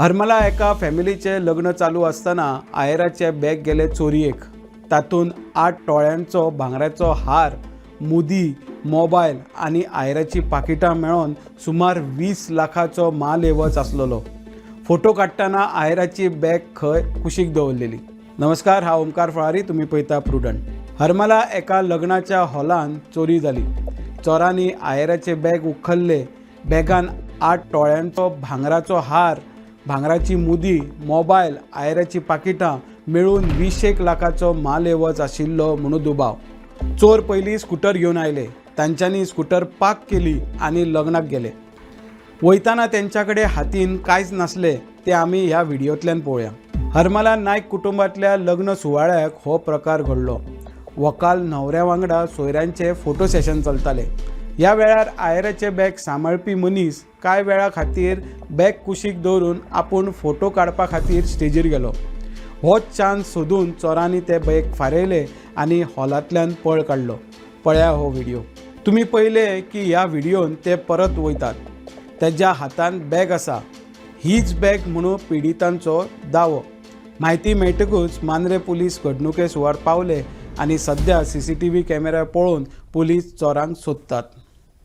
हरमला एका फॅमिलीचें लग्न चालू आसतना आयराचें बॅग गेलें चोरयेक. तातूंत 8 तोळ्यांचो भांगराचो हार, मुदी, मोबायल आनी आयराचीं पाकिटां मेळोन सुमार 20 लाखाचो माल एवज आसलेलो. फोटो काडटना आयराची बॅग खंय कुशीक दवरलेली. नमस्कार, हांव ओमकार फळारी, तुमी पळयता प्रुडंट. हरमला एका लग्नाच्या हॉलान चोरी जाली. चोरांनी आयराचें बॅग उखल्लें. बॅगान 8 तोळ्यांचो भांगराचो हार, भांगराची मुदी, मोबायल, आयराचीं पाकिटां मेळून 20 लाखाचो माल एवज आशिल्लो म्हणून दुबाव. चोर पयलीं स्कुटर घेवन आयले. तांच्यांनी स्कुटर पार्क केली आनी लग्नाक गेले. वयताना तेंच्या कडेन हातीन कांयच नासलें, तें आमी ह्या व्हिडियोंतल्यान पळोवया. हरमला नायक कुटुंबांतल्या लग्न सुवाळ्याक हो प्रकार घडलो. व्हंकल न्हवऱ्या वांगडा सोयऱ्यांचे फोटो सेशन चलताले. ह्या वेळार आयराचें बॅग सांबाळपी मनीस कांय वेळा खातीर बॅग कुशीक दवरून आपूण फोटो काडपा खातीर स्टेजीर गेलो. होच चान्स सोदून चोरांनी तें बॅग फारयलें आनी हॉलांतल्यान पळ काडलो. पळया हो व्हिडिओ. तुमी पळयले की ह्या व्हिडियोन ते परत वयतात. तेज्या हातान बॅग आसा. हीच बॅग म्हणून पिडितांचो दावो. म्हायती मेळटकूच मांद्रे पुलीस घडणुके सुवार पावले आनी सध्या सीसीटीव्ही कॅमेरा पळोवन पुलीस चोरांक सोदतात.